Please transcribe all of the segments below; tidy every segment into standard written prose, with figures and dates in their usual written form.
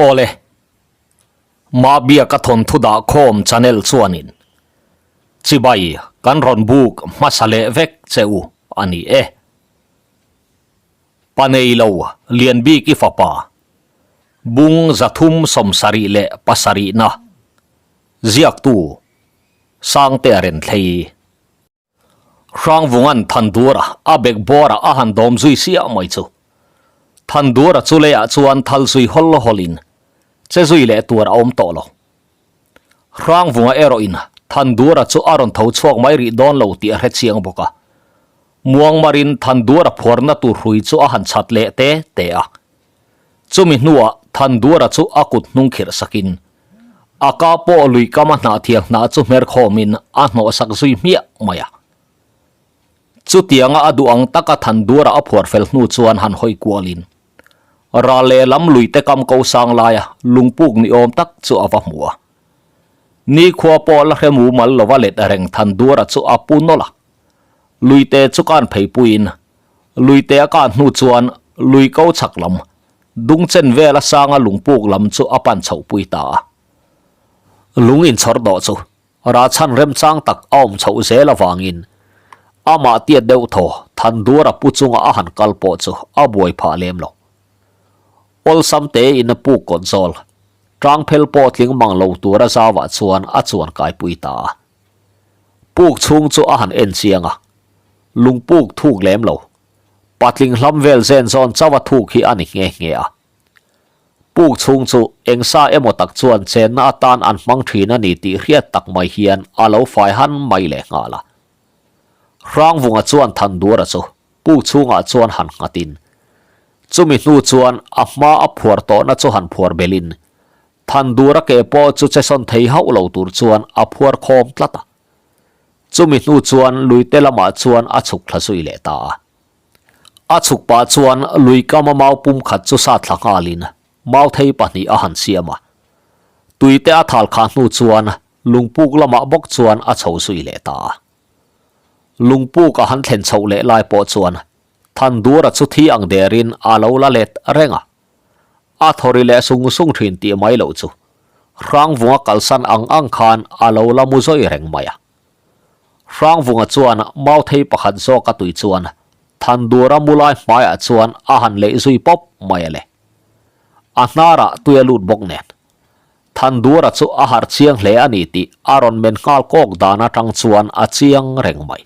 Awle, Mabiaka thawnthu dah khawm channel chuanin chibai kan rawn buk hmasa leh vek che u a ni e. Pa nei lo Lianbiki fapa bung 377 na ziaktu Sangtea Renthlei. Hrangvunga'n Thandura a bek bawrah a han dawm zui siah mai chu. Thandura chu leiah chuan thal zui hawl hawlin che zui leh tur a awm tawh lo. Hrangvunga erawhin Thandura chu a rawn tho chhuak mai rih dawn lo tih a hre chiang bawk a. Muangmarin Thandura phuarna tur hrui chu a han chhat leh te te a. Chumi hnuah Thandura chu a kut hnung khirh sakin a ka pawh lui kama hnahthial hnah chu hmer khawmin a hnawhsak zui hmiah mai a. Chutianga a duh ang taka Thandura a phuar fel hnu chuan han hawi kualin ral lehlam luite kam ko sang laia lungpuk ni awm tak chu a va hmu a. Nikhua pawh la hre mumal lova let reng Thandura chu a pu nawlh a. Luite chu kan pheipuiin Luite a kah hnu chuan lui ko chhak lam, dung chen vela sanga lungpuk lam chu a pan chhoh pui ta a. Lung inchhawr dawh chu rah chhan remchang tak a awm chhoh zel avangin amah tiat deuh thaw Thandura pu chunga a han kal pawh chu a buai phah lem lo. Awlsam tein a puk kawt zawl, tangphel pawh tling mang lo tura zauah chuan a chuan kaipui ta a. Puk chhung chu a han en chiang a, lungpuk thuk lem lo, patling hlam vel zen zawn chauh a thuk hi a ni nghe nghe a. Puk chhung chu eng sa emaw tak chuan chenna atan an hmang thin a ni tih hriat tak mai hian a lo fai han mai leh nghal a. Hrangvunga chuan Thandura chu puk chhungah chuan han nghatin, chumi hnu chuan a hma a phuar tawhna chu han phuar belin Thandura ke pawh chu che sawn thei hauh lo tur chuan a phuar khawm tlat a. Chumi hnu chuan luite lamah chuan a chhuk thla zui leh ta a. A chhuk pah chuan lui kama mau pum khat chu sat thla nghalin mauthei pahnih a han siam a. Tuite a thal khah hnu chuan lungpuk lamah bawk chuan a chho zui leh ta a. Lungpuk a han thlen chhoh leh lai pawh chuan Thandura chu thi ang derin a lo la let reng a. A thawri leh sung sung thin tih mai loh chu Hrangvunga kalsan ang ang khan a lo la mu zawi reng mai a. Hrangvunga chuan mauthei pakhat zawk a tui chuan Thandura mu lai hmaiah chuan a han leih zui pawp mai a le. A hnarah tui a lut bawk nen. Thandura chu a harh chiang hle a ni tih a rawn men nghal kawk dan atang chuan a chiang reng mai.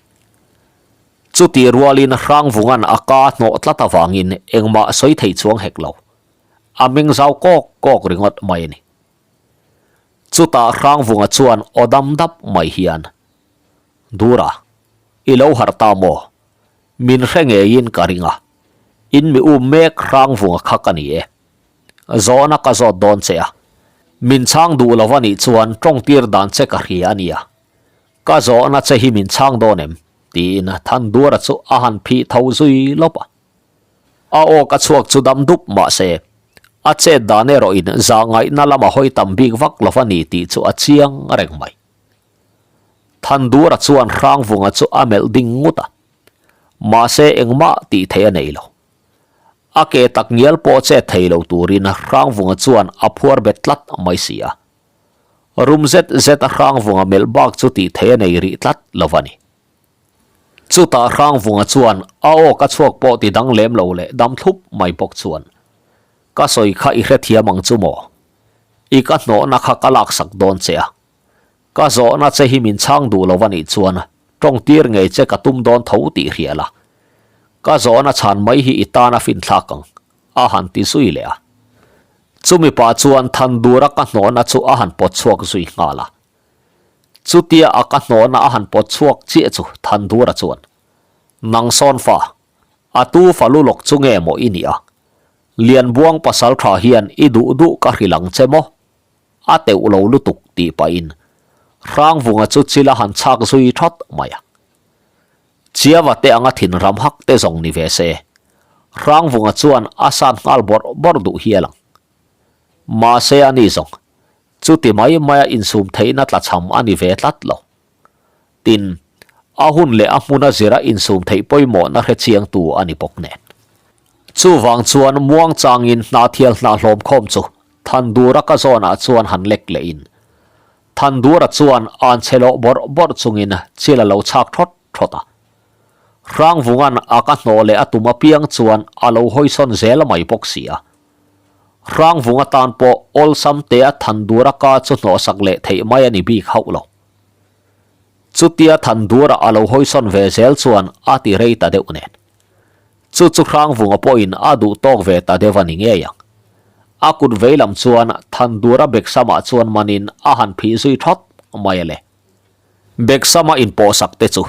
Chutih rualin Hrangvunga'n a ka hnawh tlat avangin engmah sawi thei chuang hek lo. A meng zau kawk kawk ringawt mai a ni. Chutah Hrangvunga chuan aw dam dap mai hian, Dura, i lo harh ta maw? Min hre ngeiin ka ring a, in mi um mek Hrangvunga kha ka ni e. Zawhna ka zawt dawn che a, min chhang duh lo a nih chuan tawngtir dan che ka hria a nia. Ka zawhna che hi min chhang dawn em? tiin Thandura chu a han phih tho zui lawp a. A aw ka chhuak chu dam dup mah se, a chet dan erawhin zahngaihna lama hawi tam bik vak lo a ni tih chu a chiang reng mai. Thandura chuan Hrangvunga chu a melh ding ngut a, mahse engmah tih theih a nei lo. A ke tak ngial pawh chet thei lo turin Hrangvunga chuan a phuar bet tlat mai si a. Rum zet zet a Hrangvunga melh bak chu tih theih a nei rih tlat lo a ni. Chutah Hrangvunga chuan a aw ka chhuak pawh ti dang lem lo leh dam thlup mai bawk chuan, Ka sawi kha i hrethiam ang chu maw? I ka hnawhna kha ka laksak dawn che a. Ka zawhna che hi min chhang duh lo a nih chuan tawngtir ngei che ka tum dawn tho tih hria la. Ka zawhna chhan mai hi i tan a finthlak ang, a han ti zui leh a. Chumi pah chuan Thandura ka hnawhna chu a han pawt chhuak zui nghal a. Chutia a ka hnawhna a han pawt chhuak chiah chu Thandura chuan, Nang sawn fa, a tu fa lu lawk chu nge maw i nih a? Lianbuang pasal tha hian i duh duh ka hrilh ang che maw? A teuh lo lutuk tih pahin Hrangvunga chu chil a han chhak zui thawt mai a. Chiava te anga thin ram hak te zawng ni ve se, Hrangvunga chuan a san nghal bawrh bawrh duh hial ang. Mahse a ni zawng, chuti mai maia insum theihna tlachham a ni ve tlat lo. Tin, a hun leh a hmuna zira insum theih pawimawhna hre chiangtu a ni bawk nen. Chuvang chuan muangchangin hnahthial hnahhlawm khawm chu. Thandura ka zawnah chuan han lek lehin Thandura chuan an che lawh bawrh bawrh chungin chil a lo chhak thawt thawt a. Hrangvunga'n a ka hnawh leh a tum apiang chuan a lo hawisawn zel mai bawk si a. Hrangvunga tan pawh awlsam te a Thandura ka chu hnawhsak leh theih mai a ni bik hauh lo. Chutia Thandura a lo hawisawn ve zel chuan a ti rei ta deuh nen. Chu chu Hrangvunga pawhin a duh tawk ve ta deuh a ni ngei ang. A kut vei lam chuan Thandura Beksamah chuan manin a han phih zui thawt mai a le. Beksama inpawhsak te chu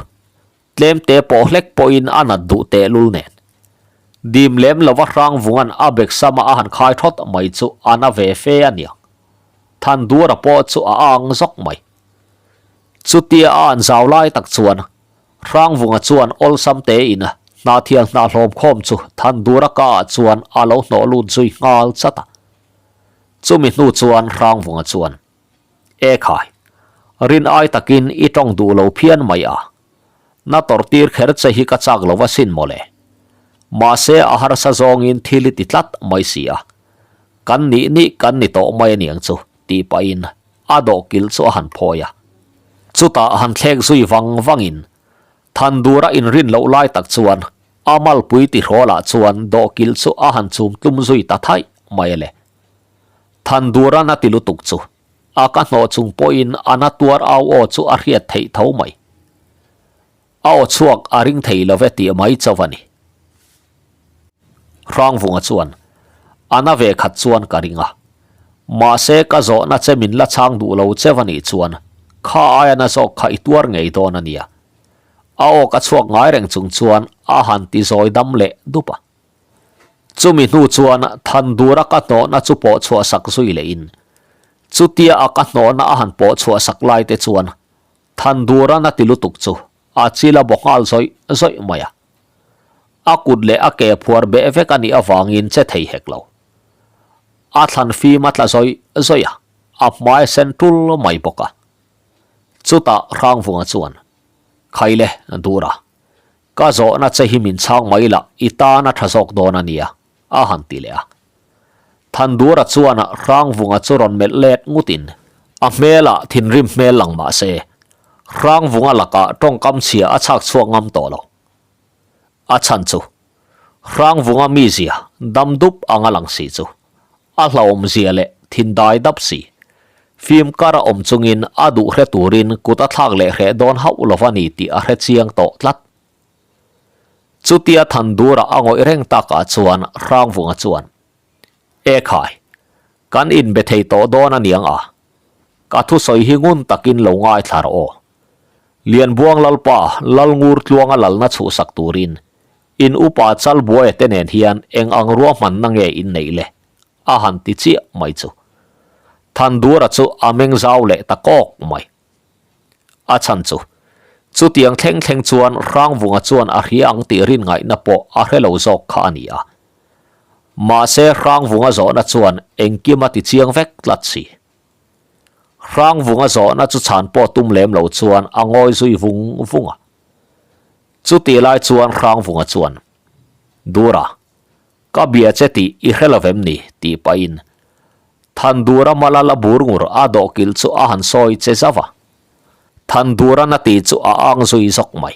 tlem te pawh hlek pawhin a nat duh tehlul nen. Dim lem lova Hrangvunga'n a Beksama a han khai thawt mai chu a na ve fe a niang. Thandura pawh chu a ang zawk mai. Chutia a an zau lai tak chuan Hrangvunga chuan awlsam tein Hnahthial hnah hlawm khawm chu Thandura kaah chuan a lo hnawh lut zui nghal chat a. Chumi hnu chuan Hrangvunga chuan, E khai, rin ai takin i tawng duh lo phian mai a. Na tawrh tir kher che hi ka chak lo asin mawle. Mahse a harsa zawngin thil i ti tlat mai si a. Kan nih nih kan ni tawh mai aniang chu tih pahin a dawhkilh chu a han phawi a. Chutah han thlek zui vang vangin Thandura inrin loh lai tak chuan a malpui tihrawlah chuan dawhkilh chu a han chum tlum zui ta thaih mai a le. Thandura na ti lutuk chu a ka hnawh chung pawhin a na tuar au aw chu a hriat theih tho mai. A aw chhuak a ring thei lo ve tih mai chauh a ni. Hrangvunga chuan, A na ve khat chuan ka ring a. Mahse ka zawhna che min la chhang duh lo cheu a nih chuan kha aia na zawk kha i tuar ngei dawn a nia. A aw ka chhuak ngai reng chung chuan a han ti zawi dam leh dup a. Chumi hnu chuan Thandura ka hnawhna chu pawh chhuah sak zui lehin chutia a ka hnawhna a han pawh chhuah sak lai te chuan Thandura na ti lutuk chu a chil a bawk nghal zawih zawih mai a. A kut leh a ke phuar beh vek a nih avangin che thei hek lo. A thlan fim a tla zawih zawih a, a hmai a sen tul mai bawk a. Chutah Hrangvunga chuan, Khaile, Dura, ka zawhna che hi min chhang mai lah i tan a tha zawk dawn a nia, a han ti leh a. Thandura chuan Hrangvunga chu rawn melh let ngutin a hmelah thinrim hmel lang mah se, Hrangvunga lakah tawngkam chhia a chhak chhuak ngam tawh lo. A chhan chu Hrangvunga mizia dam dup anga lang si chu a hlauhawmzia leh thindai dap si, fim kar a awm chungin a duh hre turin kut a thlak leh hreh dawn hauh lo va ni tih a hre chiang tawh tlat. Chutia Thandura a ngawih reng takah chuan Hrangvunga chuan, E khai, kan inbe thei tawh dawn a niang a, ka thusawi hi ngun takin lo ngaithla rawh aw. Lianbuang Lalpa Lalngur tluanga lalna chhuhsak turin in upa Chalbuaia te nen hian eng ang ruahmanna nge in neih le? a han ti chiah mai chu. Thandura chu a meng zau leh ta kawk mai. A chhan chu, chutiang thleng thleng chuan Hrangvunga chuan a hria ang tih rin ngaihna pawh a hre lo zawk kha a ni a. Mahse Hrangvunga zawhna chuan engkim a ti chiang vek tlat si. Hrangvunga zawhna chu chhan pawh tum lem lo chuan a ngawi zui vung vung a. Chutih lai chuan Hrangvunga chuan, Dura, ka bia che tih i hre lo vem ni? tih pahin Thandura mala la bur ngur a dawhkilh chu a han sawi che zauh a. Thandura na tih chu a ang zui zawk mai.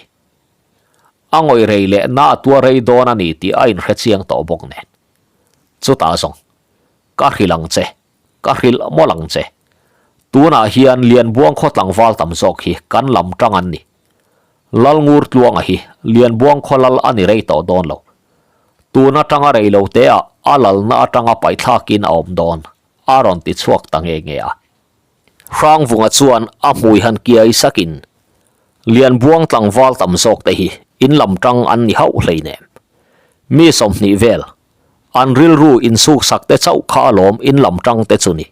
A ngawih rei leh na a tuar rei dawn a ni tih a inhre chiang tawh bawk nen. Chutah zawng, ka hrilh ang che. Ka hrilh mawlh ang che. Tunah hian Lianbuang khaw tlangval tam zawk hi kan lam tang an ni. Lalngur Tluanga hi Lianbuang khaw lal a ni rei tawh dawn lo. Tun atanga rei lo te ah a lalna atanga paihthlakin a awm dawn, a rawn ti chhuak ta nge nge a. Hrangvunga chuan a hmui han kiai sakin, Lianbuang tlangval tam zawk te hi in lam tang an ni hauh hleinem. Mi 20 vel An rilru insuksak te chauh kha alawm in lam tang te chu ni.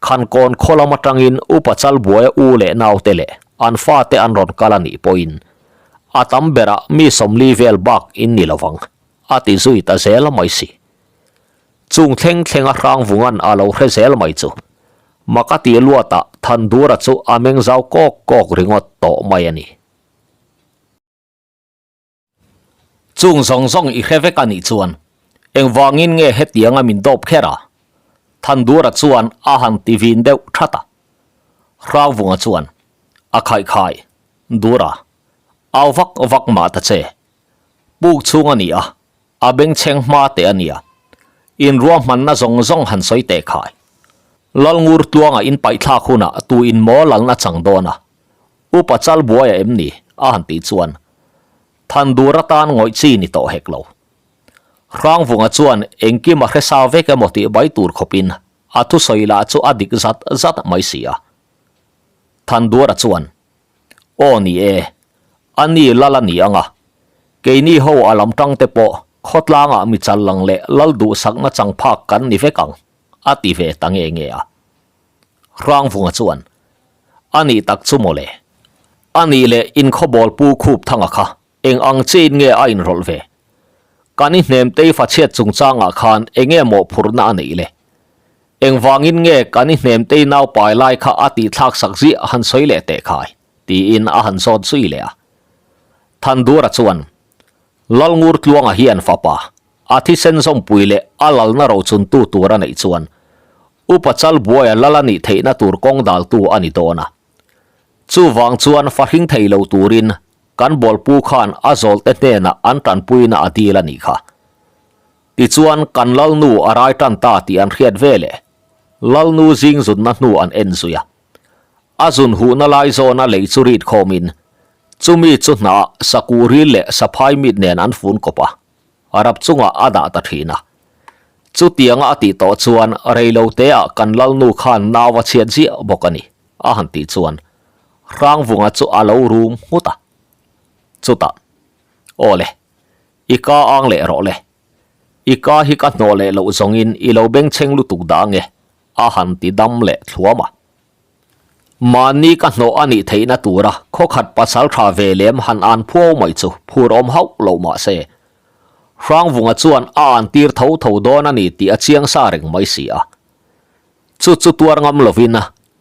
Khankawn khaw lam atangin Upa Chalbuaia u leh naute leh an fate an rawn kal a nih pawhin a tam berah mi 40 vel bak in ni lovang, a ti zui ta zel mai si. Chung thleng thlenga Hrangvunga'n a lo hre zel mai chu Maka tih luatah Thandura chu a meng zau kawk kawk ringawt tawh mai a ni. Chung zawng zawng i hre vek a nih chuan engvangin nge hetianga min dawp kher a? Thandura chuan a han ti vin deuh that a. Hrangvunga chuan, A khaikhai, Dura, au vak vak mah ta che. Puk chhung a ni a, a bengchheng hma teh a nia. In ruahmanna zawng zawng han sawi teh khai. Lalngur tluanga in paihthlak hunah tu in maw lalna chang dawn a, Upa chal buai a em ni? a han tih chuan Thandur atan ngawih chi ni tawh hek lo. Hrangvunga chuan engkim a hre sa vek emaw tih bai tur khawpin a thusawi lah chu a dik zat zat mai si a. Thanduara chuan, Aw ni e, a ni lal a ni ang a, keini ho a lam tang te pawh khawtlangah mi chal lang leh lal duhsakna chang phak kan ni vek ang, a ti ve ta nge nge a. Hrangvunga chuan, A nih tak chu mawle. A nih leh inkhawbawl pu khup thanga kha eng ang chiin nge a inrawlh ve? Kan i hnem tei fachhiat chungchangah khan eng nge mawhphurhna a neih le? Engvangin nge kan i hnem tei nau pai lai kha a tihthlak sak ziah han sawi leh teh khai? tiin a han zawt zui leh a. Thandura chuan, Lalngur Tluanga hian fapa, a thisen zawmpui leh a lalna rochuntu tur a neih chuan Upa Chalbuaia lal a nih theihna tur kawng daltu a ni dawn a. Chuvang chuan fa hring thei lo turin kan bawlpu khan a zawlte hnenah an tanpuina a dil a nih kha. Tichuan kan lalnu a rai tan ta tih an hriat ve leh lalnu zing zunna hnu an en zui a. A zun huhna lai zawna lei chu rit khawmin chumi chu hnah sakuh ril leh saphai mit nen an fun kawp a. Rap chungah a dah ta thin a. Chutianga a tih tawh chuan reiloteah kan lalnu khan nau a chhiat ziah bawk a ni, a han tih chuan Hrangvunga chu a lo rum nghut a. Chutah, Aw le, i ka ang leh rawh le. I ka hi ka hnawh leh loh zawngin i lo bengchheng lutuk dah ange, a han ti dam leh thluam a. Mahni ka hnawh a nih theihna tura khawkhat pasal tha ve lem han an phuau mai chu phur awm hauh lo mah se, Hrangvunga chuan a an tir tho tho dawn a ni tih a chiang sa reng mai si a. Chu chu tuar ngam lovin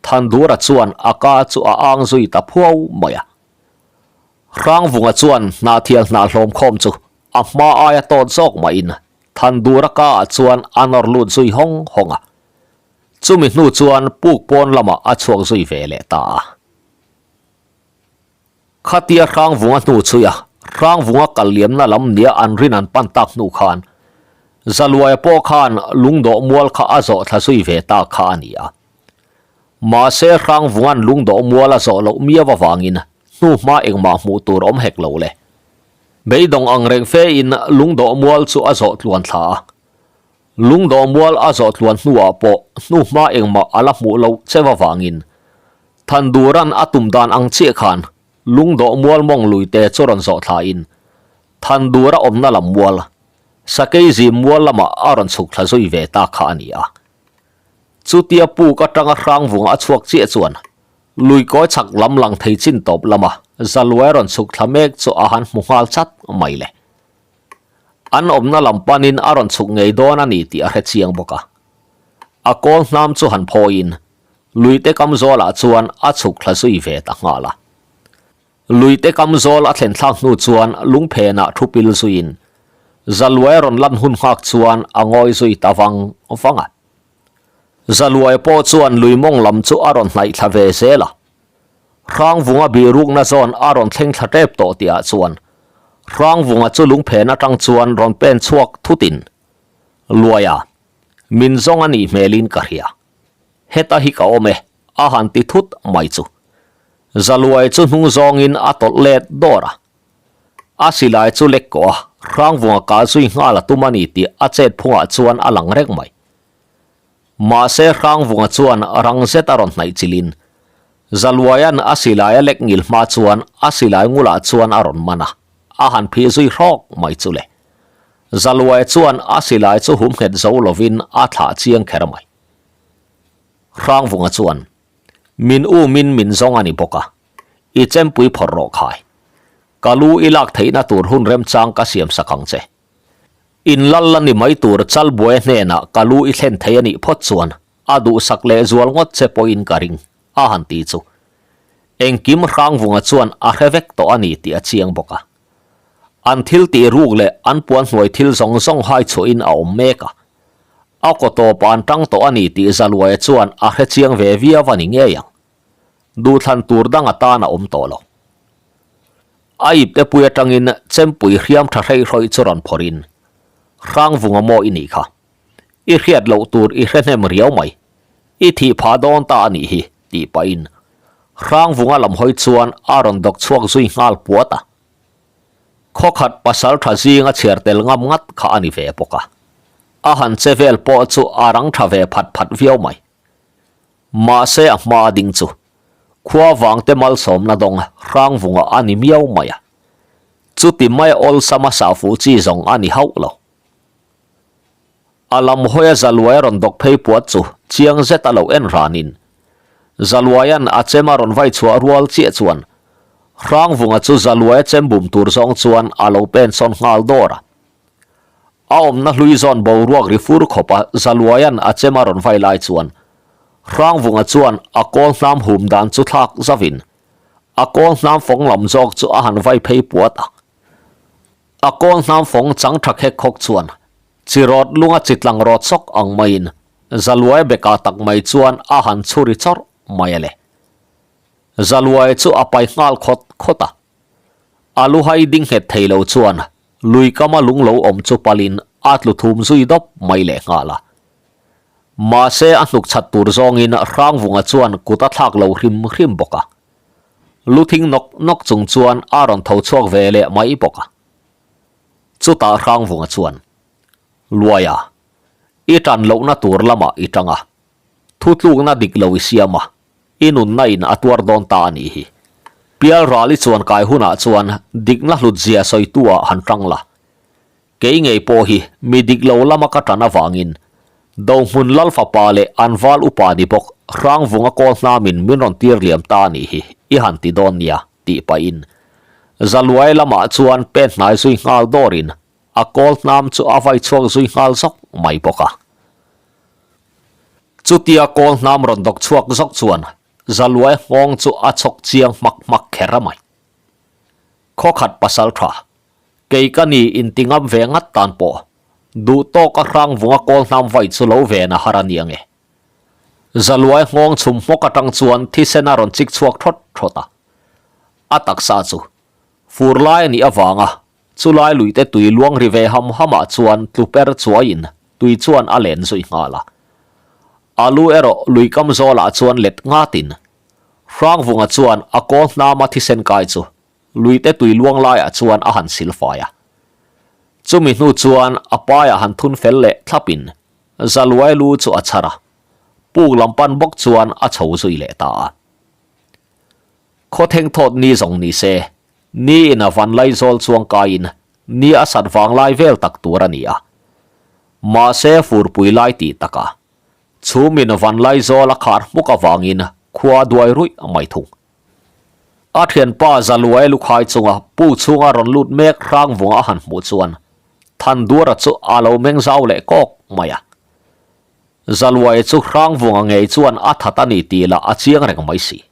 Thandura chuan a ka chu a ang zui ta phuau mai a. Hrangvunga chuan hnahthial hnah hlawm khawm chu a hma aia tawt zawk mahin Thandura ka ah chuan a nawr lut zui hawng hawng a. Chumi hnu chuan puk pawn lamah a chhuak zui ve leh ta a. Khatia Hrangvunga hnu chhui a, Hrangvunga kal liamna lam nia an rin an pan tak hnu khan Zaluaia pawh khan lungdawh mual kha a zawh thla zui ve ta kha a ni a. Mahse Hrangvunga'n lungdawh mual a zawh loh miau avangin hnu hma engmah hmuh tur awm hek lo le. Beidawng ang reng fein lungdawh mual chu a zawh tluan thla a. Lungdawh mual a zawh tluan hnuah pawh hnuhma engmah a la hmuh loh cheu avangin Thandura'n a tum dan ang chiah khan Lungdawh mual mawng lui te chu rawn zawh thlain Thandura awmna lam mual, Sakei zim mual lamah a rawn chhuk thla zui ve ta kha a ni a. Chutia puk atanga Hrangvunga a chhuak chiah chuan Luikawi chhak lam lang thei chin tawp lama Zaluai rawn chhuk thla mek chu a han hmu nghal chat mai le. An awmna lam panin a rawn chhuk ngei dawn a ni tih a hre chiang bawk a. A kawl hnam chu han phawiin luite kam zawlah chuan a chhuk thla zui ve ta nghal a. Luite kam zawl a thlen thlak hnu chuan lungphenah thu pil zuiin Zaluai rawn lan hun nghak chuan a ngawi zui ta vang vang a. Zaluai pawh chuan lui mawng lam chu a rawn hnaih thla ve zel a. Hrangvunga bihrukna zawn a rawn thleng thla tep tawh tihah chuan Hrangvunga chu lungphen atang chuan rawn pen chhuak thutin, Luaia, min zawng a nih hmelin ka hria. Heta hi ka awm e, a han ti thut mai chu. Zaluai chu hnung zawngin a tawlh let dawr a. A silai chu lek kawh a, Hrangvunga kah zui nghal a tum a ni tih a chet phungah chuan a lang reng mai. Mahse Hrangvunga chuan rang zet a rawn hnaih chilhin Zaluaia'n a silai a lek ngil hma chuan a silai ngulah chuan a rawn man a, a han phih zui hrawk mai chu le. Zaluaia chuan a silai chu hum nghet zo lovin a thlah chiang kher mai. Hrangvunga chuan, Min umin min zawng a ni bawk a, i chempui phawrh rawh khai. Ka lu i lak theihna tur hun remchang ka siam sak ang che. In lal la ni mai tur Chalbuaia hnenah ka lu i thlen thei a nih phawt chuan a duhsak leh zual ngawt che pawhin ka ring, a han ti chu. Engkim Hrangvunga chuan a hre vek tawh a ni tih a chiang bawk a. An thil tih ruk leh an puan hnuai thil zawng zawng hai chhuahin a awm mek a. A kaw tawpah an tang tawh a ni tih Zaluaia chuan a hre chiang ve viau a ni ngei ang. Duhthlan tur dang atan a awm tawh lo. A ipte pui atangin chempui hriam tha hreihrawih chu rawn phawrhin, Hrangvunga maw i nih kha? I hriat loh tur i hre hnem riau mai. I thih phah dawn ta a nih hi, tih pahin Hrangvunga lam hawi chuan a rawn dawk chhuak zui nghal puat a. Khawkhat pasal tha zinga chhiar tel ngam ngat kha a ni ve bawk a. A han che vel pawh chu a rang tha ve phat phat viau mai. Mahse a hma ding chu khua vangte malsawmna dawng Hrangvunga a ni miau mai a. Chuti mai awlsama sahfu chi zawng a ni hauh lo. A lam hawia Zaluai a rawn dawk phei puat chu chiang zet a lo en ranin Zaluaia'n a chem a rawn vai chhuah rual chiah chuan Hrangvunga chu Zaluaia chem bum tur zawng chuan a lo pen sawn nghal dawr a. A awmna hlui zawn boruak ri fur khawp a Zaluaia'n a chem a rawn vai lai chuan Hrangvunga chuan a kawl hnam hum dan chu thlak zavin a kawl hnam fawng lam zawk chu a han vai phei puat a. A kawl hnam fawng chang tha khek khawk chuan chi rawt lunga chi tlang rawt sawk ang maiin Zaluaia bekah tak mai chuan a han chhuri chawrh mai a le. Zaluaia chu a pai nghal khawt khawt a. A luhai ding nghet thei lo chuan lui kama lung lo awm chu palin a tlu thum zui dawp mai leh nghal a. Mahse a hnuk chhat tur zawngin Hrangvunga chuan kut a thlak lo hrim hrim bawk a. Lu thing nawk nawk chung chuan a rawn tho chhuak ve leh mai bawk a. Chutah Hrangvunga chuan, Luaia, i tan lohna tur lamah i tang a, thutlukna dik lo i siam a, i nunna in a tuar dawn ta a nih hi. Pial ral i chuan kai hunah chuan dikna hlutzia sawitu ah han tang la. Kei ngei pawh hi mi dik lo lama ka tan avangin Dohmun Lal fapa leh an val upa ni bawk Hrangvunga kawl hnamin min rawn tir liam ta a nih hi i han ti dawn nia tih pahin Zaluai lamah chuan pen hnai zui nghal dawrin a kawl hnam chu a vai chhuak zui nghal zawk mai bawk a. Chutia kawl hnam rawn dawk chhuak zawk chuan Zaluai nghawng chu a chhawk chiang hmak hmak kher a mai. Khawkhat pasal tha, kei ka ni inti ngam ve ngat tan pawh duh tawk a hrang vunga kawl hnam vai chu lo ven a har a ni ange. Zaluai nghawng chhum hmawk atang chuan thisen a rawn chik chhuak thawt thawt a. A taksa chu fur lai a nih avanga Chulai luite tui luang ri ve ham hamah chuan tlu per chuaiin tui chuan a len zui nghal a. A lu erawh lui kam zawlah chuan let ngatin Hrangvunga chuan a kawl hnama thisen kai chu luite tui luang laiah chuan a han sil fai a. Chumi hnu chuan a paiah han thun fel leh thlapin Zaluai lu chu a chhar a, puk lam pan bawk chuan a chho zui leh ta a. Khawtheng thawt ni zawng ni se, Ni in a van laizawl chuang kaiin ni a sat vang lai vel tak tur a ni a. Mahse furpui lai tih takah chhumin van laizawl a khar hmuk avangin khua a duai ruih mai thung. A thianpa Zaluai lukhai chunga pu chhunga rawn lut mek Hrangvunga a han hmuh chuan Thanduara chu a lo meng zau leh kawk mai a. Zaluai chu Hrangvunga ngei chuan a that a ni tih lah a chiang reng mai si.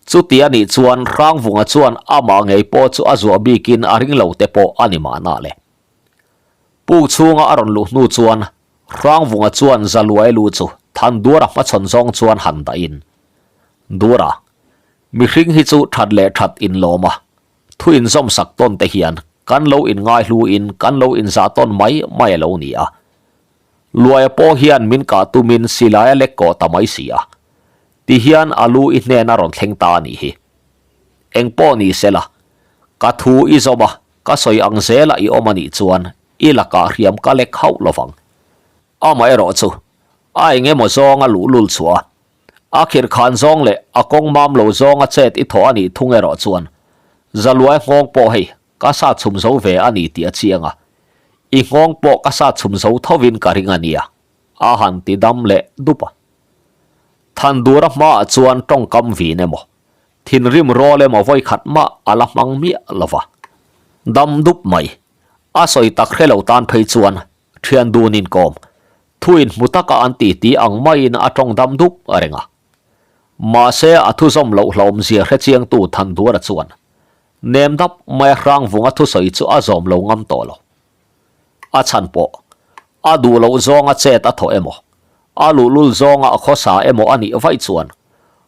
Chuti a nih chuan Hrangvunga chuan amah ngei pawh chu a zuah bikin a ring lo te pawh a ni mahna le. Puk chhunga a rawn luh hnu chuan Hrangvunga chuan Zaluai lu chu Thanduara hmachhawn zawng chuan han dahin, Dura, mihring hi chu that leh that inlawm a, thu inzawm sak tawn te hian kan lo inngaihlu in kan lo inzah tawn mai mai a lo ni a. Luaia pawh hian min kah tumin silai a lek kawh ta mai si a. Ti hian a lu i hnen a rawn thleng ta a nih hi. Eng pawh ni se la, ka thu i zawm a, ka sawi ang zela i awm a nih chuan i lakah hriam ka lek hauh lo vang. Amaherawh chu, a eng emaw zawng a luhlul chhuah a, a khirhkhan zawng leh a kawng mam lo zawng a chet i thawh a nih thung erawh chuan Zaluai nghawng pawh hei ka sa chhum zo ve a ni tih a chiang a, i nghawng pawh ka sa chhum zo thovin ka ring a nia, a han ti dam leh dup a. Thandura hmaah chuan tawngkam vin emaw, thinrim rawl emaw vawikhat mah a la hmang miah lo va. Dam dup mai, a sawi tak hre lo tan phei chuan thian dun inkawm, thu inhmu taka an ti ti ang maiin a tawng dam dup reng a. Mahse a thu zawm loh hlawmzia hre chiangtu Thandura chuan nem dap maia Hrangvunga thusawi chu a zawm lo ngam tawh lo. A chhan pawh. A duh loh zawnga chet a thawh emaw, a luhlul zawnga a khawsa emaw a nih vaih chuan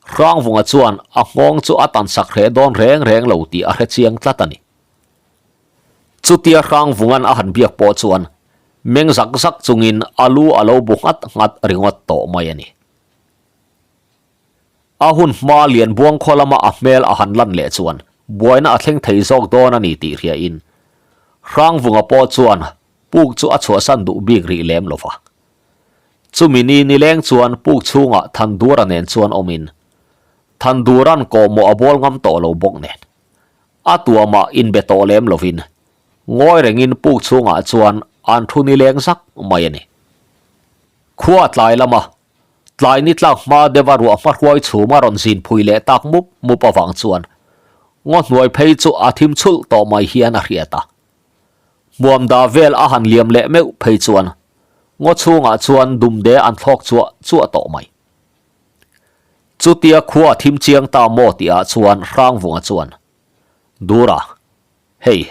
Hrangvunga chuan a nghawng chu a tansak hreh dawn reng reng lo tih a hre chiang tlat a ni. Chutia Hrangvunga'n a han biak pawh chuan meng zak zak chungin a lu a lo bu nghat nghat ringawt tawh mai a ni. A hun hma Lianbuang khaw lama a hmel a han lan leh chuan buaina a thleng thei zawk dawn a ni tih hriain Hrangvunga pawh chuan puk chu a chhuahsan duh bik rih lem lo va. Chumi ni nileng chuan puk chhungah Thandura nen chuan awmin Thandura'n kawhmawh a bawl ngam tawh lo bawk nen a tuamah inbe tawh lem lovin ngawi rengin puk chhungah chuan an thu nileng zak mai a ni. Khua tlai lama Tlai ni tlak hma deuha ruah hma hruai chhum a rawn zin phui leh tak mup mup avang chuan ngaw hnuai phei chu a thim chhulh tawh mai hian a hriat a. Hmuam da vel a han liam leh meuh phei chuan ngaw chhungah chuan dumde an thlawk chuah chuah tawh mai. Chutia khua a thim chiang ta maw tihah chuan Hrangvunga chuan, Dura, hei,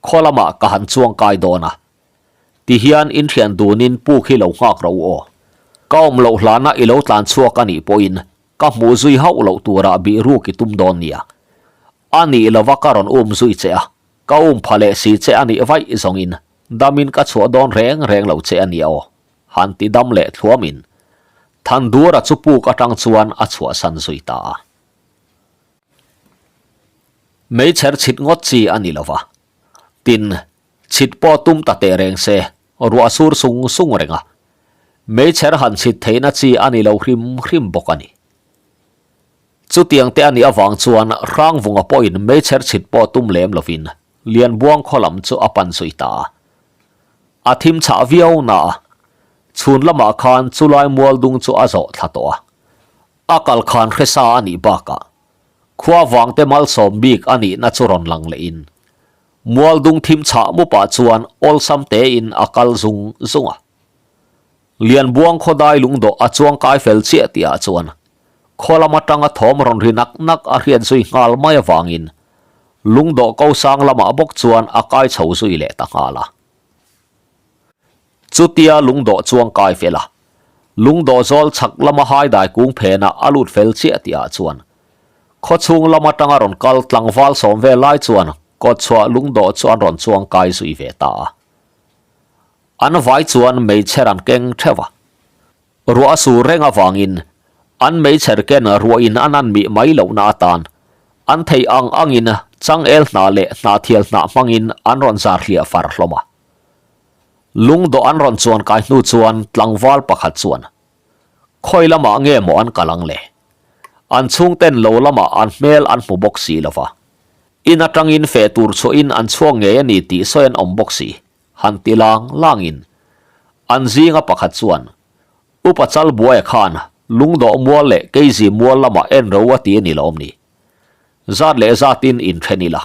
Khaw lamah ka han chuang kai dawn a, ti hian in thian dunin puk hi lo nghak ro aw. Ka awm loh hlana i lo tlan chhuak a nih pawhin ka hmuh zui hauh loh turah bih ruk i tum dawn nia. A nih lova ka rawn um zui che a, ka um pha leh si che a nih vaih zawngin damin ka chhuah dawn reng reng lo che a nia aw, han ti dam leh thluamin Thandura chu puk atang chuan a chhuahsan zui ta a. Meichher chhit ngawt chi a ni lo va. Tin, chhit pawh tum ta teh reng se, ruah sur sung sung reng a. Meichher han chhit theihna chi a ni lo hrim hrim bawk a ni. Chutiang te a nih avang chuan Hrangvunga pawhin meichher chhit pawh tum lem lovin Lianbuang khaw lam chu a pan zui ta a. A thim chhah viau na a, chhun lamah khan chulai mual dung chu a zawh thla tawh a. A kal khan hresa a nih bakah khua vangte malsawm bik a nihna chu rawn lang lehin mualdung thim chhah mupah chuan awlsam tein a kal zung zung a. Lianbuang khawdai lungdawh a chuang kai fel chiah tihah chuan khaw lam atanga thawm rawn ri nak nak a hriat zui nghal mai avangin lungdawh ko sang lamah bawk chuan a kai chho zui leh ta nghal a. Chutia lungdawh chuang kai fel a, lungdawh zawl chhak lama haidai kung phenah a lut fel chiah tihah chuan khawchhung lam atanga rawn kal tlangval sawm vel lai chuan kawtchhuah lungdawh chu an rawn chuang kai zui ve ta a. An vai chuan meichher an keng theuh a. Ruah a sur reng avangin an meichher ken ruahin an an mih mai lohna atan an theih ang angin changel hnah leh hnahthial hnah hmangin an rawn zar hliah far hlawm a. Lungdawh an rawn chuan kai hnu chuan tlangval pakhat chuan, Khawi lamah nge maw an kal ang le? An chhungten lo lamah an hmel an hmu bawk si lo va. In atangin feh tur chhuahin an chhuak ngei a ni tih sawi an awm bawk si, han ti lang langin an zinga pakhat chuan, Upa Chalbuaia khan Lungdawh mual leh Keizi mual lamah en ro a ti a ni lawm ni? Zat leh zatin inthen ila.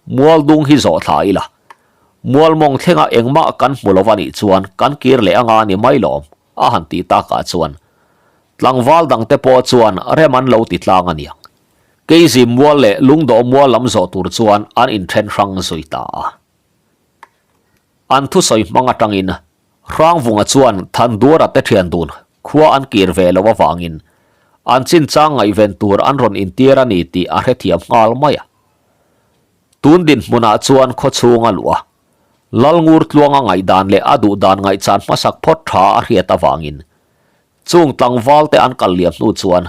Mual dung hi zawh thla ila. Mual mawng thlenga engmah kan hmu lo anih chuan kan kir leh anga ni mai lawm, a han tih takah chuan tlangval dangte pawh chuan rem an lo ti tlang a niang. Keizim mual leh lungdawh mual lam zawh tur chuan an inthen hrang zui ta a. An thusawi hmang atangin Hrangvunga chuan Thanduara te thian dun khua an kir ve lo avangin an chinchang ngaihven tur an rawn intir a ni tih a hrethiam nghal mai a. Tun dinhmunah chuan khaw chhung a luh a, Lalngur tluanga ngaihdan leh a duhdan ngaihchan hmasak phawt tha a hriat avangin chung tlangval te an kal liam hnu chuan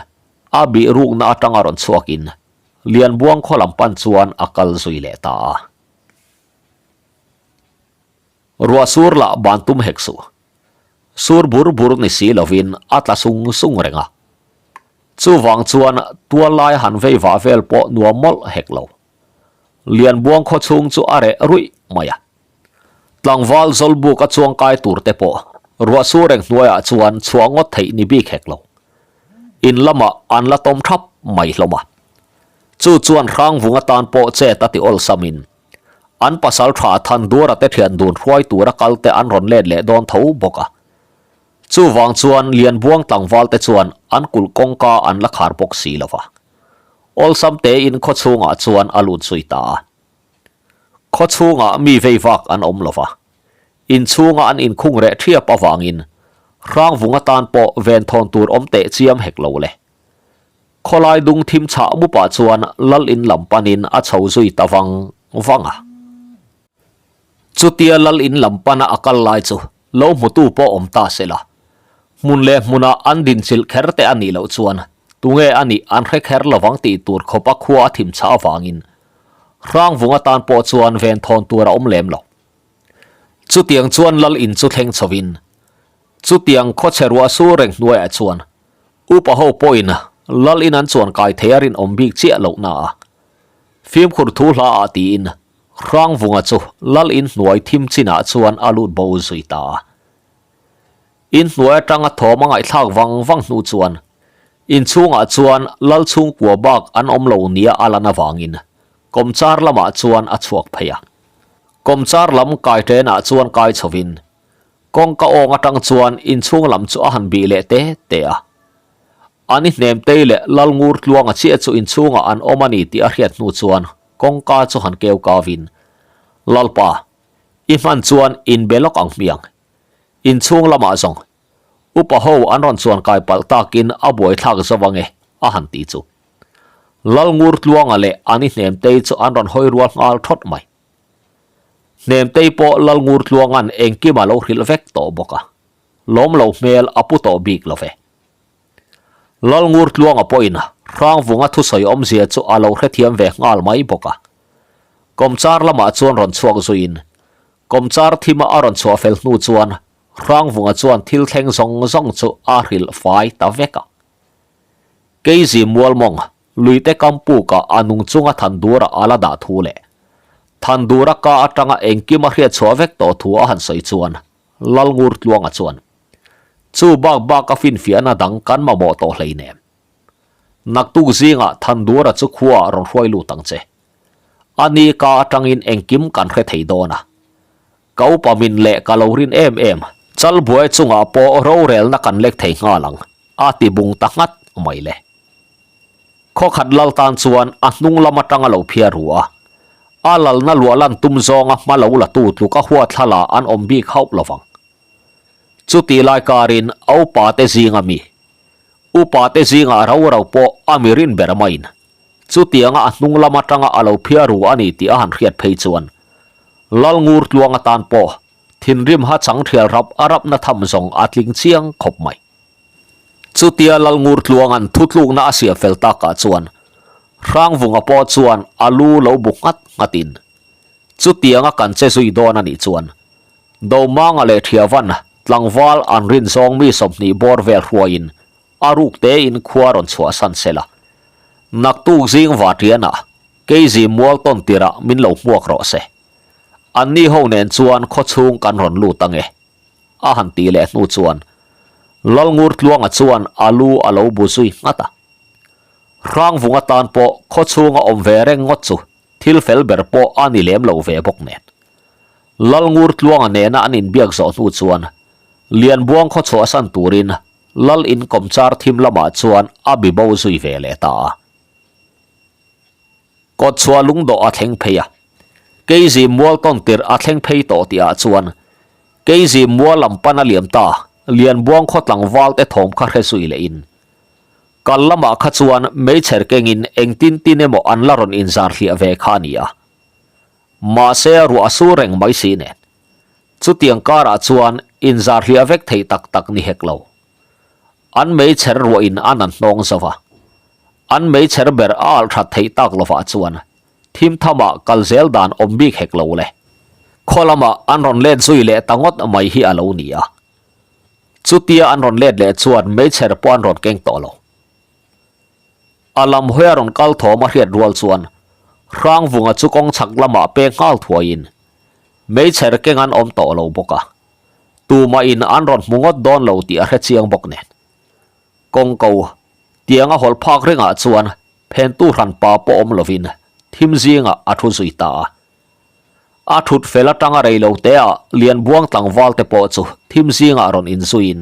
a bih rukna atanga rawn chhuakin Lianbuang khaw lam pan chuan a kal zui leh ta a. Ruah sur lah ban tum hek suh. Sur bur bur ni si lovin a tla sung sung reng a. Chuvang chuan tual lai han vei vah vel pawh nuam mawlh hek lo. Lianbuang khaw chhung chu a reh ruih mai a. Tlangval Zawlbuk a chuang kai tur te pawh ruah sur reng hnuaiah chuan chhuah ngawt theih ni bik hek lo. In lamah an la tawm thap mai hlawm a. Chu chuan Hrangvung atan pawh chet a ti awlsamin An pasal tha Thanduara te thian dun hruai tura kal te an rawn let leh dawn tho bawk a. Chuvang chuan Lianbuang tlangval te chuan an kulh kawngka an la khar bawk si lo va. Awlsam tein khaw chhungah chuan a lut zui ta a. Khaw chhungah mi vei vak an awm lo va. Inchhunga an inkhung reh ṭhiap avangin Hrangvung atan pawh venthawn tur awm teh chiam hek lo le. Khawlai dung thim chhah mupah chuan Lal in lam panin a chho zui ta vang vang a. Chutia Lal in lam pana a kal lai chu lo hmutu pawh awm ta se la, hmun leh hmunah an dinchilh kher te a nih loh chuan tunge a nih an hre kher lovang tih tur khawpa khua a thim chhah avangin Hrangvung atan pawh chuan venthawn tur a awm lem lo. Chutiang chuan Lal in chu thleng chhovin chutiang khawchhe ruah sur reng hnuaiah chuan Upa ho pawhin Lal in an chuan kai thei a rinawm bik chiah loh na a, fimkhur thu hla ah tiin Hrangvunga chu Lal in hnuai thim chinah chuan a lut bo zui ta a. In hnuai atanga thawm a ngaihthlak vang vang hnu chuan inchhungah chuan Lal chhungkua bak an awm lo nia a lan avangin kawmchar lamah chuan a chhuak phei a. Kawmchar lam kai ṭenah chuan kai chhovin Kawngka awng atang chuan inchhung lam chu a han bih leh te te a. Ani Hnemtei leh Lalngur Tluanga chiah chu inchhungah an awm a ni tih a hriat hnu chuan kawngka chu han keu kau in, Lalpa, i hman chuan inbe lawk ang hmiang. Inchhung lamah zawng upa ho an rawn chuan kai palh takin a buaithlak zo ange a han ti chu. Lalngur Tluanga leh Ani Hnemtei chu an rawn hawi rual nghal thawt mai. Hnemtei pawh Lalngur Tluanga'n engkim a lo hrilh vek tawh bawk a, lawm lo hmel a pu tawh bik lo ve. Lalngur Tluanga pawhin Hrangvunga thusawi awmzia chu a lo hrethiam ve nghal mai bawk a. Kawmchar lamah chuan rawn chhuak zuiin, kawmchar thima a rawn chhuah fel hnu chuan Hrangvunga chuan thil thleng zawng zawng chu a hrilh fai ta vek a. Keizi Mualmawng Luite kam pukah a nung chunga Thandura a la dah thu leh Thandura ka atanga engkim a hriat chhuah vek tawh thu a han sawi chuan Lalngur Tluanga chuan, Chu bak bak a finfiahna dang kan mamawh tawh hleinem. Naktuk zingah Thandura chu khuaah rawn hruai lut ang che. A ni ka atangin engkim kan hre thei dawn a. Ka upa min leh ka lo rin em em. Chalbuai chungah pawh rorelna kan lek thei nghal ang, a ti bung ta nghat mai le. Khawkhat lal tan chuan a hnung lam atang a lo phiar ru a, a lalna luah lan tum zawnga hma lo la tu tluk a huat thla an awm bik hauh lo vang. Chutih lai karin a upa te zinga mi, upa te zingah rau rau pawh a mi rin ber maiin Chutianga a hnung lam atanga a lo phiar ru a ni tih a han hriat phei chuan Lalngur tluang atan pawh thinrim ha chang thial rap a rapna tham zawng a tling chiang khawp mai. Chutia Lalngur tluanga'n thutlukna a siam fel takah chuan Hrangvunga pawh chuan a lu lo bu nghat nghatin chutianga kan che zui dawn a nih chuan Domanga leh Thiavan tlangval an rin zawng mi 20 bawr vel hruaiin A ruk tein khua rawn chhuahsan se la. Naktuk zing Vatianah Keizi mual tawn tirah min lo hmuak rawh se. Anni ho nen chuan khawchhung kan rawn lut ange. A han tih leh hnu chuan Lalngur Tluanga chuan a lu a lo bu zui nghat a. Hrangvung atan pawh khawchhunga awm ve reng ngawt chu thil fel ber pawh a ni lem lo ve bawk nen. Lalngur Tluanga nena an inbiak zawh hnu chuan Lianbuang khaw chhuahsan turin Lal in kawmchar thim lamah chuan a bi bo zui ve leh ta a. Kawtchhuah lungdawh a thleng phei a. Keizi mual tawn tirh a thleng phei tawh tihah chuan Keizi mual lam pan a liam ta Lianbuang khaw tlangval te thawm kha hre zui leh in kal lamah kha chuan meichher kengin engtin tin emaw an la rawn inzar hliah ve kha a ni a. Mahse ruah a sur reng mai si nen. Chutiang karah chuan inzar hliah vek theih tak tak ni hek lo. An meichher ruahin a nan hnawng zo va. An meichher ber a alh that theih tak lovah chuan thim thamah kal zel dan awm bik hek lo le. Khaw lamah an rawn let zui leh ta ngawt mai hi a lo ni a. Chutia an rawn let leh chuan meichher pawh an rawn keng tawh lo. A lam hawi a rawn kal thawm a hriat rual chuan Hrangvunga chu kawng chhak lamah pek nghal thuaiin meichher keng an awm tawh lo bawk a, tumahin an rawn hmu ngawt dawn lo tih a hre chiang bawk nen. Kawngko tianga hawlh phak ringah chuan phentu hranpa pawh awm lovin thim zingah a thu zui ta a. A thut fel atanga rei lo te ah Lianbuang tlangval te pawh chu thim zingah rawn inzuiin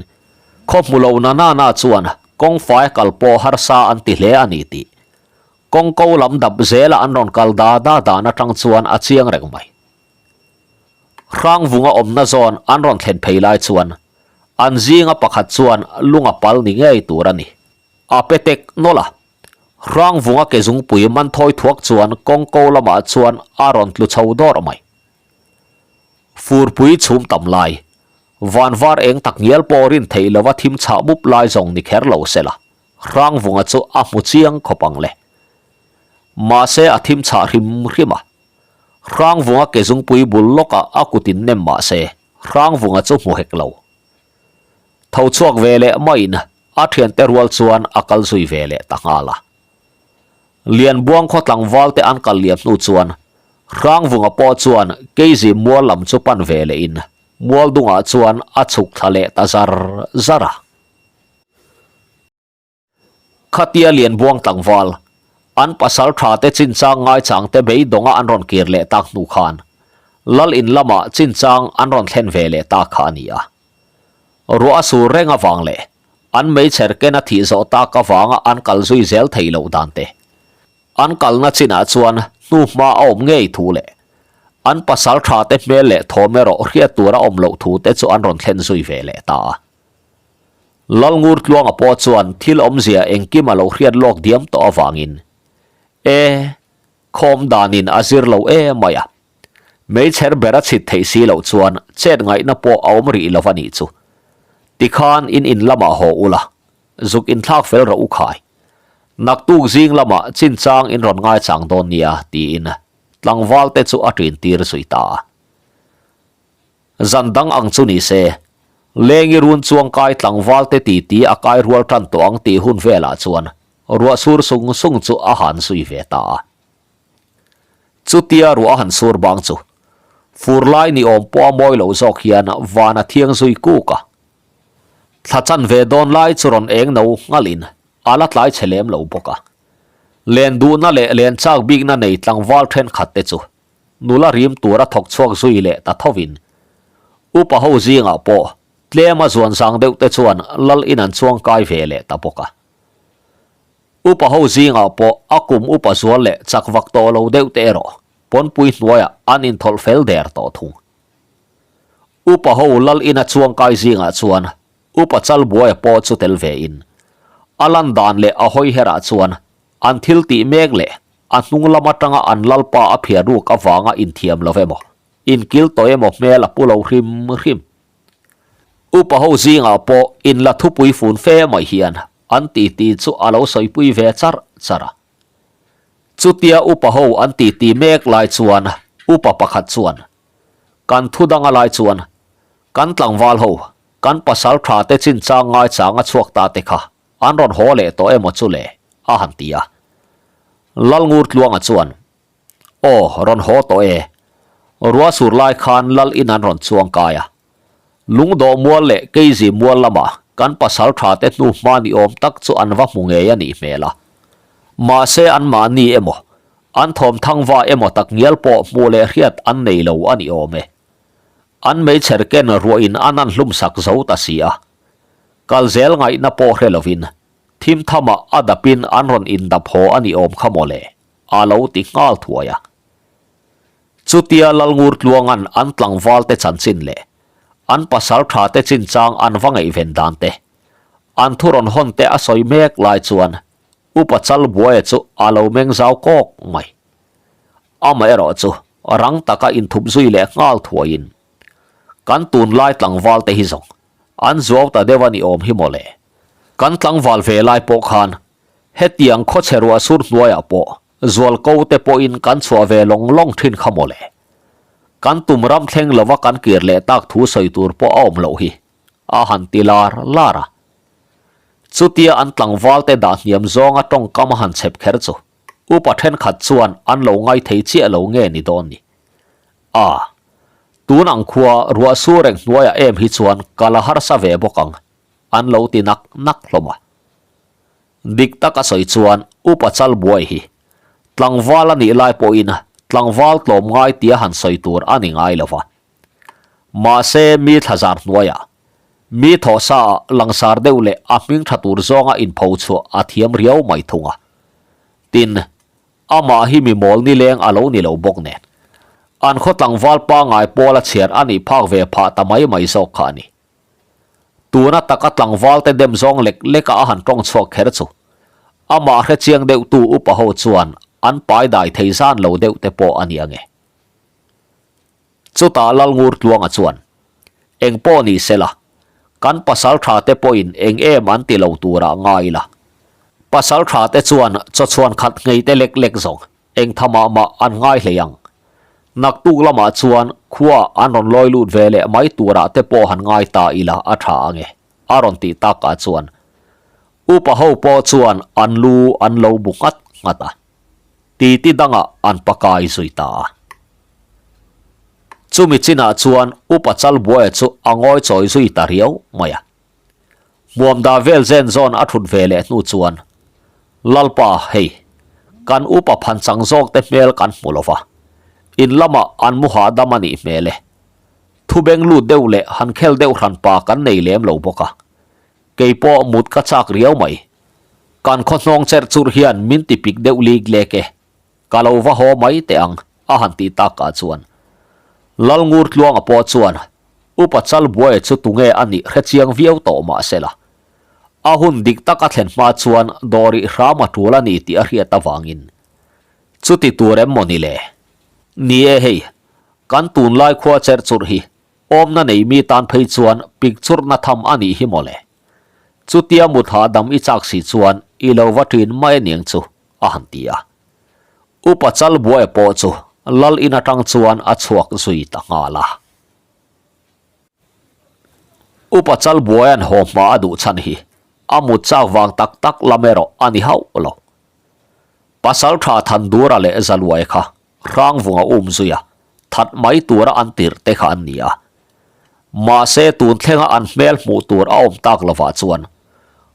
khaw hmu lo na na na chuan kawngfai kal pawh harsa an ti hle a ni tih kawngko lam dap zela an rawn kal da da dan atang chuan a chiang reng mai. Hrangvunga awmna zawn an rawn thlen phei lai chuan an zinga pakhat chuan lung a pal ni ngei tur a ni. A pe tek nawlh a. Hrangvunga ke zungpui man thawi thuak chuan kawngko lamah chuan a rawn tlu chho dawrh mai. Furpui chhum tam lai, van var eng tak ngial pawh rin theih lova thim chhah mup lai zawng ni kher lo se la, Hrangvunga chu a hmu chiang khawp ang le. Mahse a thim chhah hrim hrim a. Hrangvunga ke zungpui bul lawkah a kut in nem mah se, Hrangvunga chu hmu hek lo. Tho chhuak ve leh maiin a thiante rual chuan a kal zui ve leh ta nghal a. Lianbuang khaw tlangval te an kal liam hnu chuan Hrangvunga pawh chuan Keizi mual lam chu pan ve lehin mual dungah chuan a chhuk thla leh ta zar zar a. Khatia Lianbuang tlangval, an pasal tha te chinchang ngaichang te beidawnga an rawn kir leh tak hnu khan Lal in lamah chinchang an rawn thlen ve leh ta kha a ni a. Ruah a sur reng avang leh an meichher ken a thih zawh tak avanga an kal zui zel theih loh dan te, an kalna chinah chuan hnuhma a awm ngei thu leh an pasal tha te hmel leh thawm erawh hriat tur a awm loh thu te chu an rawn thlen zui ve leh ta a. Lalngur Tluanga pawh chuan thil awmzia engkim a lo hriat lawk diam tawh avangin, E, khawm danin a zir lo em mai a. Meichher ber a chhit theih si loh chuan chet ngaihna pawh a awm rih lo a nih chu. Tikhan in in lamah haw ula, zuk inthlak fel rawh u khai. Naktuk zing lamah chinchang in rawn ngaichang dawn nia, tiin tlangval te chu a ṭin tir zui ta a. Zan dang ang chu ni se, Lengi run chuang kai tlangval te titi a kai rual tan tawh ang tih hun velah chuan ruah sur sung sung chu a han zui ve ta a. Chutia ruah a han sur bang chu fur lai ni awm pawh a mawi lo zawk hian van a thiang zui kuk a. Thla chan ve dawn lai chu rawn eng no nghalin a la tlai chhe lem lo bawk a. Len duhna leh len chak bikna nei tlangval thenkhat te chu nula rim tura thawk chhuak zui leh ta thovin upa ho zingah pawh tlem a zuan zang deuh te chuan lal in an chuang kai ve leh ta bawk a. Upa ho zingah pawh a kum upa zual leh chak vak tawh lo deuh te erawh pawnpui hnuaiah an inthawlh fel der tawh thung. Upa ho lal ina chuang kai zingah chuan upa Chalbuaia pawh chu tel ve in a lan dan leh a hawi herah chuan an thil tih mek leh a hnung lam atanga an lalpa a phiar ruk avanga inthiam lo emaw inkil tawh emaw hmel a pu lo hrim hrim. Upa ho zingah pawh inla thupui fun fe mai hian an titi chu a lo sawipui ve char char a. Chutia upa ho an titi mek lai chuan upa pakhat chuan, Kan thu danga lai chuan kan tlangval ho, kan pasal tha te chinchang ngaichang a chhuak ta te kha an rawn haw leh tawh emaw chu le? a han ti a. Lalngur Tluanga chuan, Aw, rawn haw tawh e. Ruah sur lai khan lal in an rawn chuang kai a. Lungdawh mual leh Keizi mual lamah kan pasal tha te hnu hma ni awm tak chu an va hmu ngei a nih hmel a. Mahse anmahni emaw, an thawm thangva emaw tak ngial pawh hmuh leh hriat an nei lo a ni awm e. An meichher ken ruahin an an hlum sak zo ta si a. Kal zel ngaihna pawh hre lovin thim thamah a dapin an rawn indap haw a ni awm kha mawle. A lo ti nghal thuai a. Chutia Lalngur Tluanga'n an tlangval te chanchin leh an pasal tha te chinchang an va ngaihven dan te, an thu rawn hawn te a sawi mek lai chuan Upa Chalbuaia chu a lo meng zau kawk mai. Amaherawh chu rang taka inthup zui leh nghal thuaiin, Kan tunlai tlangval te hi zawng an zuau ta deuh a ni awm hi mawle. Kan tlangval ve lai pawh khan Hetiang khawchhe ruah sur hnuaiah pawh zualko te pawhin kan chhuah ve lawng lawng thin kha mawle. Kan tum ram thleng lova kan kir leh tak thu sawi tur pawh a awm loh hi, a han ti lar lar a. Chutia an tlangval te dah hniam zawnga tawngkam a han chhep kher chu upa thenkhat chuan an lo ngai thei chiah lo nge ni dawn ni. A, tun ang khua ruah sur reng hnuaiah em hi chuan ka la harsa ve bawk ang, an lo ti nak nak hlawm a. Dik tak a sawi chuan Upa Chalbuai hi tlangval a nih lai pawhin tlangval tlawm ngai tia han sawi tur a ni ngai lo va. Mahse mi thlazar hnuaiah mi thawhsa ah langsar deuh leh a hming tha tur zawnga inpho chhuah a thiam riau mai thung a. Tin, amah hi mi mawl nileng a lo ni lo bawk nen. An khaw tlangval pangngai pawla chhiar a nih phak ve phah ta mai mai zawk kha a ni. Tuna taka tlangvalte dem zawng lek leka a han tawng chhuak kher chu amah hre chiang deuhtu upa ho chuan an pai dai thei zan lo deuh te pawh a ni ange. Chutah Lalngur Tluanga chuan, Eng pawh ni sela, kan pasal tha te pawhin eng em an ti lo turah ngai ila. Pasal tha te chuan chawchhuan khat nghei te lek lek zawng eng tha mah mah an ngai hlei ang. Naktuk lamah chuan khua an rawn lawi lut ve leh mai turah te pawh han ngai ta ila a tha ange, a rawn tih takah chuan upa ho pawh chuan an lu an lo bu nghat nghat a. Titi dangah an pakai zui ta a. Chumi chinah chuan Upa Chalbuaia chu a ngawi chawi zui ta riau mai a. Hmuamda vel zen zawn a thut ve leh hnu chuan, Lalpa, hei, kan upa phanchang zawk te hmel kan hmu lo va, in lamah an mu hahdam a nih hmel e. Thubeng lut deuh leh han khel deuh hran pa kan nei lem lo bawk a. Kei pawh mut ka chak riau mai. Kan khaw hnawng cherh churh hian min ti pik deuh lik lek e. Ka lo va haw mai teh ang, a han tih takah chuan. Lalngur Tluanga pawh chuan Upa Chalbuaia chu tunge a nih hre chiang viau tawh mah sela. A hun dik tak a thlen hma chuan dawrih hram a tul a ni tih a hriat avangin chuti tur em maw ni le? Ni e hei, kan tunlai khua cherh churh hi awmna nei mi tan phei chuan pik churhna tham a nih hi maw le? Chutia mut hahdam i chak si chuan i lo va ṭin mai aniang chu, a han ti a. Upa Chalbuaia pawh chu lal in atang chuan a chhuak zui ta nghal a. Upa Chalbuaia'n haw hma a duh chhan hi a mut chak vang tak tak lam erawh a ni hauh lo. Pasalṭha Thandura leh Zaluai kha Hrangvunga um zui a, that mai tura an tirh te kha an ni a. Mahse tun thlenga an hmel hmuh tur a awm tak lovah chuan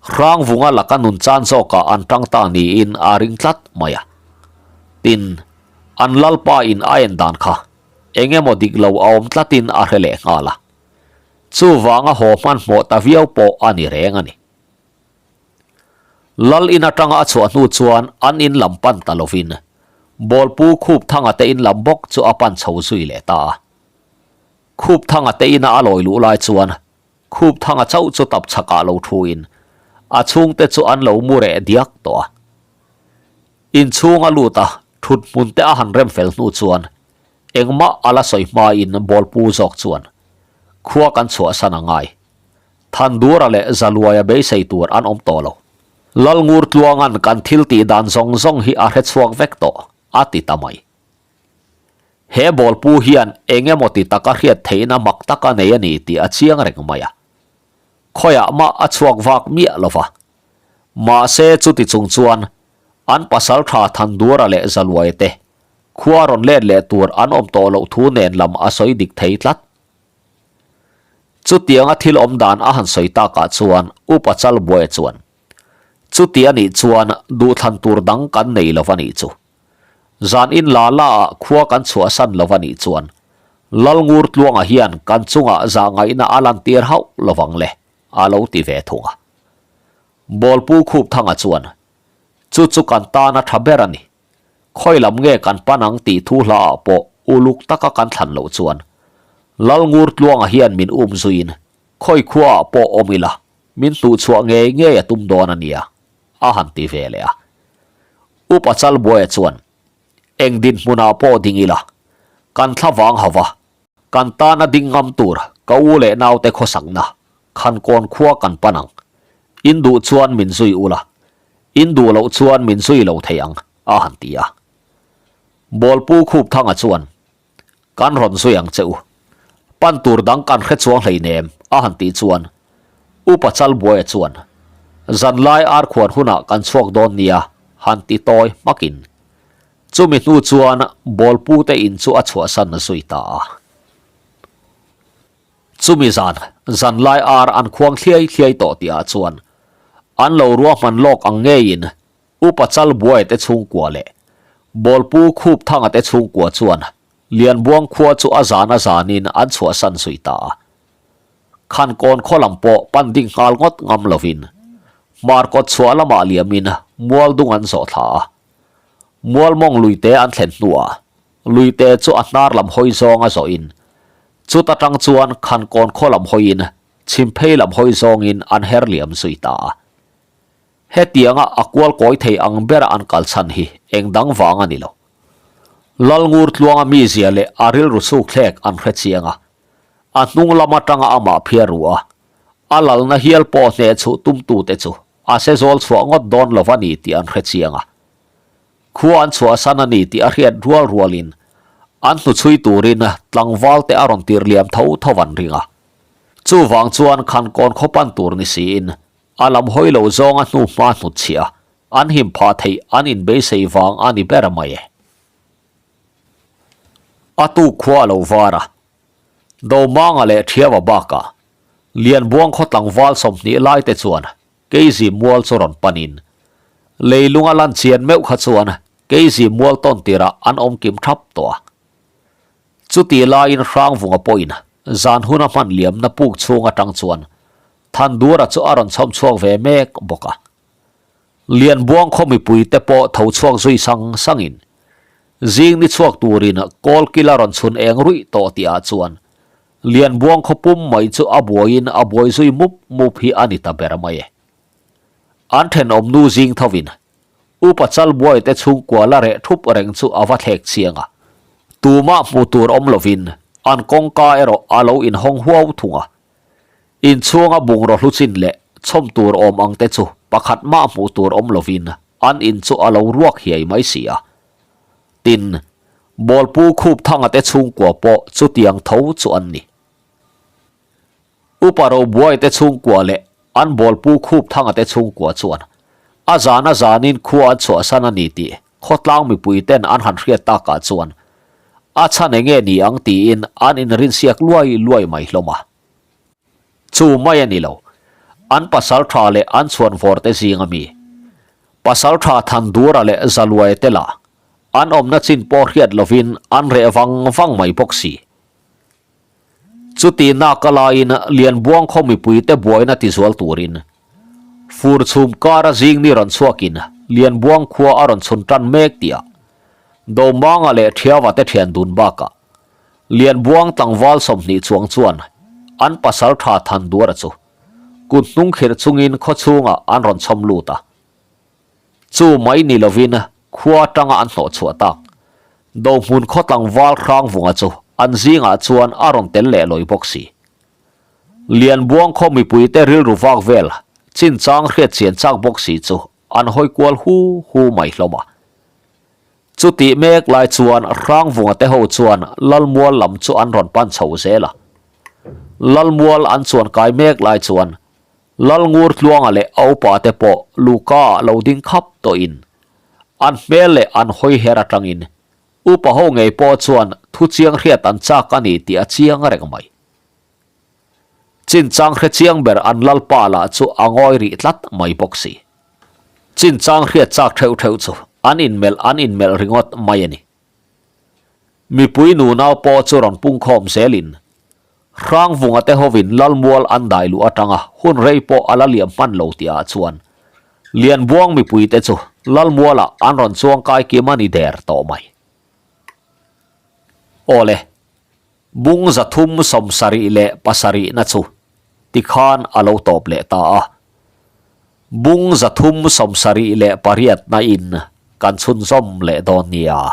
Hrangvunga laka nun chan zawkah an tang ta niin a ring tlat mai a. Tin, an lalpa in a en dan kha eng emaw dik lo a awm tlatin a hre leh nghal a. Chuvanga haw hmanhmawh ta viau pawh a ni reng a ni. Lal in atanga a chhuah hnu chuan an in lam pan ta lovin Bawlpu Khupthanga te in lam bawk chu a pan chho zui leh ta a. Khupthanga te ina a lawi luh lai chuan Khupthanga chauh chu tap chhakah lo thuin a chhungte chu an lo mu reh diak tawh a. Inchhung a lut a, thut hmun te a han rem fel hnu chuan engmah a la sawi hmain Bawlpu zawk chuan khua kan chhuahsan a ngai. Thandura leh Zaluaia beisei tur an awm tawh lo. Lalngur Tluanga'n kan thil tih dan zawng zawng hi a hre chhuak vek tawh, a ti ta mai. He bawlpu hian eng emaw ti taka hriat theihna mak tak a nei a ni tih a chiang reng mai a. Khawiah mah a chhuak vak miah lo va. Mahse chuti chung chuan an pasaltha Thandura leh Zaluaia te khua rawn let leh tur an awm tawh loh thu nen lam a sawi dik thei tlat. Chutianga thil awm dan a han sawi takah chuan Upa Chalbuaia chuan, Chuti a nih chuan duhthlan tur dang kan nei lo va nih chu. Zan in la la ah khua kan chhuahsan lo va nih chuan Lalngur Tluanga hian kan chungah zah ngaihna a lantir hauh lo vang le, a lo ti ve thung a. Bawlpu Khupthanga chuan, Chu chu kan tana tha ber a ni. Khawi lam nge kan pan ang tih thu hla ah pawh uluk taka kan thlan loh chuan Lalngur Tluanga hian min um zuiin khawi khua ah pawh awm ila min hnuhchhuah ngei ngei a tum dawn a nia a han ti ve leh a. Upa Chalbuaia chuan eng dinhmunah pawh ding ila kan thla vang ho va Kan tana ding ngam tur ka u leh naute khawsakna Khankawn khua kan pan ang. In duh chuan min zui ula, in duh loh chuan min zui lo thei ang, a han ti a. Bawlpu Khupthanga chuan, Kan rawn zui ang che u. Pan tur dang kan hre chuang hleinem, a han tih chuan Upa Chalbuaia chuan, Zanlai arkhuan hunah kan chhuak dawn nia, han ti tawi hmakin Chumi hnu chuan Bawlpute in chu a chhuahsan zui ta a. Chumi zan, zanlai ar an khuang thliai thliai tawh tihah chuan an lo ruahman lawk ang ngeiin Upa Chalbuaia te chhungkua leh Bawlpu Khupthanga te chhungkua chuan Lianbuang khua chu a zan a zanin an chhuahsan zui ta a. Khankawn khaw lam pawh pan ding nghal ngawt ngam lovin Hmarkawt chhuah lamah liamin Mualdung an zawh thla a. Mualmawng luite an thlen hnuah. Luite chu a hnar lam hawi zawnga zawhin, chuta tang chuan Khankawn khaw lam hawiin chhim phei lam hawi zawngin an her liam zui ta a. Hetianga a kual kawi thei ang bera an kal chhan hi eng dang vang a ni lo. Lalngur tluanga mizia leh a rilru chhuk thlek an hre chiang a, a hnung lam atanga amah phiar ru a, a lalna hial pawh hneh chhuh tumtute chu a se zawl chhuah ngawt dawn lo a ni tih an hre chiang a. Khua an chhuahsan a ni tih a hriat rual rualin an hnuchhui turin tlangval te a rawn tir liam tho tho an ring a. Chuvang chuan Khankawn khaw pan tur ni siin a lam hawi lo zawnga hnu hma hnutchhiah an him phah theih an inbeisei vang a ni ber mai e. A tuk khua a lo var a, Domanga leh Thiava bakah Lianbuang khaw tlangval 20 lai te chuan Keizi mual chu rawn panin leilung a lan chian meuh kha chuan Keizi mual tawn tirah an awm kim thap tawh a. Chutih laiin Hrangvunga pawhin zan huna hman liamna puk chhung atang chuan Thandura chu a rawn chhawm chhuak ve mek bawk a. Lianbuang khaw mipui te pawh tho chhuak zui sang sangin zing ni chhuak turin kawlkil a rawn chhun eng ruih tawh tihah chuan Lianbuang khaw pum mai chu a buaiin a buai zui mup mup hi a ni ta ber mai e. An thenawm nu zing thovin Upa Chalbuai te chhungkua la reh thup reng chu a va thlek chiang a. Tumah hmuh tur awm lovin an kawngka erawh a lo inhawng huau thung a. Inchhunga bungraw hlu chin leh chhawm tur awm ang te chu pakhat mah hmuh tur awm lovin an in chu a lo ruak hiai mai si a. Tin, Bawlpu Khupthanga te chhungkua pawh chutiang tho chu an ni. Upa Robuai te chhungkua leh an Bawlpu Khupthanga te chhungkua chuan a zan a zanin khua an chhuahsan a ni tih khawtlang mipui ten an han hriat takah chuan a chhan enge ni ang tiin an inrinsiak luai luai mai hlawm a. Chu mai a ni lo, an pasal tha leh an chhuanvawr te zing a mi. Pasal tha Thandura leh Zaluai te lah an awmna chin pawh hriat lovin an reh vang vang mai bawk si. Chuti nak a laiin Lianbuang khaw mipuite buaina tizual turin fur chhum kara zing ni rawn chhuakin Lianbuang khua a rawn chhun tan mek tihah Domanga leh Thiava te thian dun bakah Lianbuang tlangval 20 chuang chuan an pasal tha Thanduara chu kut hnung khirh chungin khaw chhungah an rawn chhawm lut a. Chu mai ni lovin khua atanga an hnawh chhuah tak. Dohmun khaw tlangval Hrangvunga chu an zingah chuan a rawn tel leh lawi bawk si. Lianbuang khaw mipuite rilru vak vel chinchang hriat chian chak bawk si chu an hawi kual hu hu mai hlawm a. Chutih mek lai chuan Hrangvunga te ho chuan Lalmual lam chu an rawn pan chho zel a. Lalmual an chuan kai mek lai chuan Lalngur Tluanga leh a upa te pawh Luka ah lo ding khap tawhin an hmel leh an hawi her atangin upa ho ngei pawh chuan thu chiang hriat an chak a ni tih a chiang reng mai. Chinchang hre chiang ber an lalpa lah chu a ngawi rih tlat mai bawk si. Chinchang hriat chak theuh theuh chu an inmelh an inmelh ringawt mai a ni. Mipui nunau pawh chu rawn pungkhawm zelin Hrangvunga te hovin Lalmual an dai luh atanga hun rei pawh a la liam hman lo tihah chuan Lianbuang mipuite chu Lalmualah an rawn chuang kai kim a ni der tawh mai. Awle, bung 377 na chu tikhan a lo tawp leh ta a. Bung 378 na in kan chhunzawm leh dawn nia.